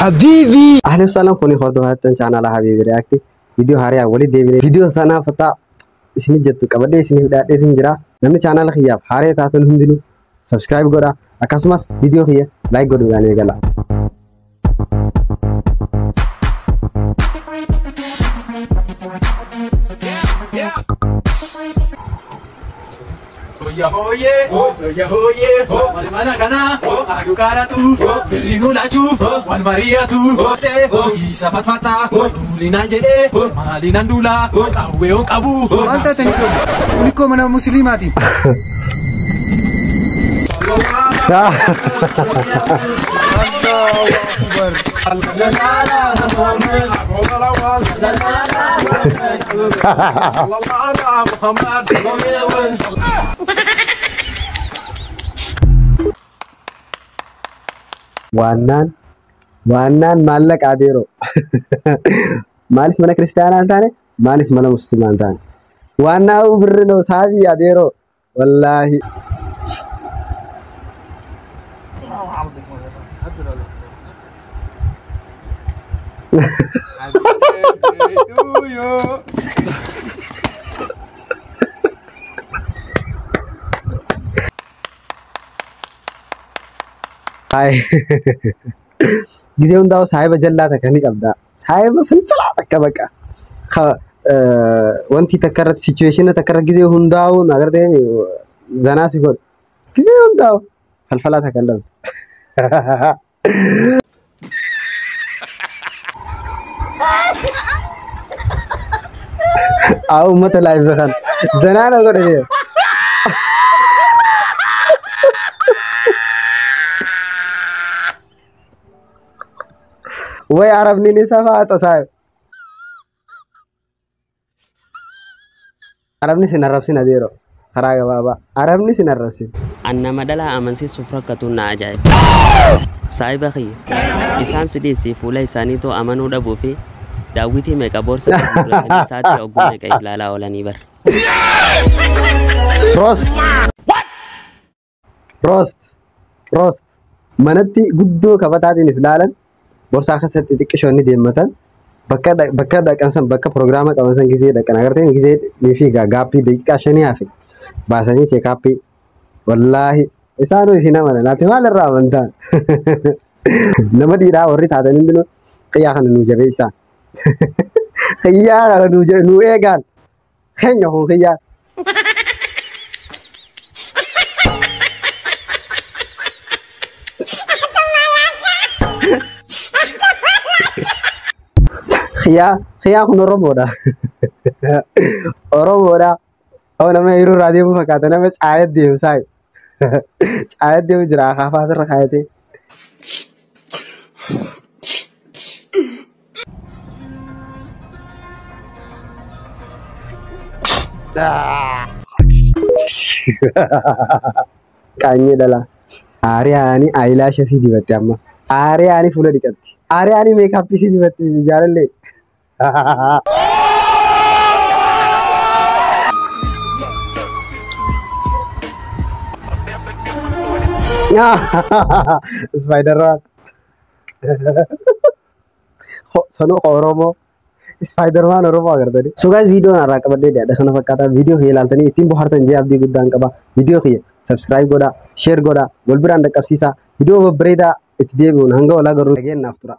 Habibi. Ahlan sahlan kuni hordofatan chaanala Habibi React. Viidiyoo haaraa walii deebine. Viidiyoo sanaa fataa isin jettu qabadhee isiniif dhiyaadheetiin jira. Namni chaanala kiyyaaf haaree taatan hundinuu subscribe godha. Akkasumas viidiyoo kiyya like godhuudhaan eegala. Hoya hoye, hoya hoye, wal mana kana, adu karatu, birrinu lachu, wal mariyatu, isa fatfata, duulinaan jedhe, maalinan duula, qawwee qabu. Maal taatanii tole? Kun ikkoo mana musliimaati. Waannaan waannaan maallaqa adeeroo. Maaliif mana kiristaanaa hin taane? Maaliif mana musliimaa hin taane? Waannaa birri noo saabii adeeroo. Wallaahi. Hai. Gisee hundaa'u saahiba jallaa takka ni qabda. Saahiba falfalaa takka baqa. Wanti takka irratti situation takka irratti gisee hundaa'u agartee zanaa si godhu. Gisee hundaa'u falfalaa takka hin dhabdu. Haa uummata live kan zanaa na godhe. Way arabni ni safaaxa saayib. Arabni sin arrabsin adeero. Karaa gabaabaa. Arabni sin arrabsin. Annama dhalaa amansiisuuf rakkatuun na ajaa'iba. Saahiba kiyya isaan sidii fuula isaaniitoo amanuu dhabuu fi daawwitii meeqa boorsa gurguratanii isaatti ogguu meeqa ilaalaa oolanii bara. Roast. Roast. Roast. Manatti guddoo kabataatiin if ilaalan borsaa keessatti xixiqqishoon ni deemmatan bakka dhaqan san bakka piroogiraama qaban san gisee dhaqan agartee gisee ni fiiga gaappii daqiiqaa shanii hafe baasanii cheekaappii wallaahi isaanuu hin amanan ati maal irraa amantaan nama dhiiraa warri taatan hundinuu xiyyaa kana nuu jabeessaa xiyyaa kana nuu eegaan keenya kun xiyyaa. Xiyyaa kun Oromoodha. Oromoodha. Hoo nama yeroo irraa deemu fakkaata nama caayat deemu saayi. Caayat deemu jira akaafaa asirra kaayatee. Qaanyee dhala. Aariyaanii aayilaashii sii dibatte amma. Aariyaanii fuula dhiqatti. Aariyaanii meekaappii sii dibatte jaalallee. Spider-Man. Sanuu Oromoo. Spider-Man Oromoo agartanii. So guys viidiyoon har'aa qabadhee dhiyaadha kana fakkaata. Viidiyoo kiyya ilaaltanii ittiin bohaartan jee abdii guddaan qaba. Viidiyoo kiyya subscribe godhaa, share godhaa, wal biraan dhaqqabsiisaa. Viidiyoo babbareedaa itti deebi'uun hanga wal agarru dhageenyaaf tura.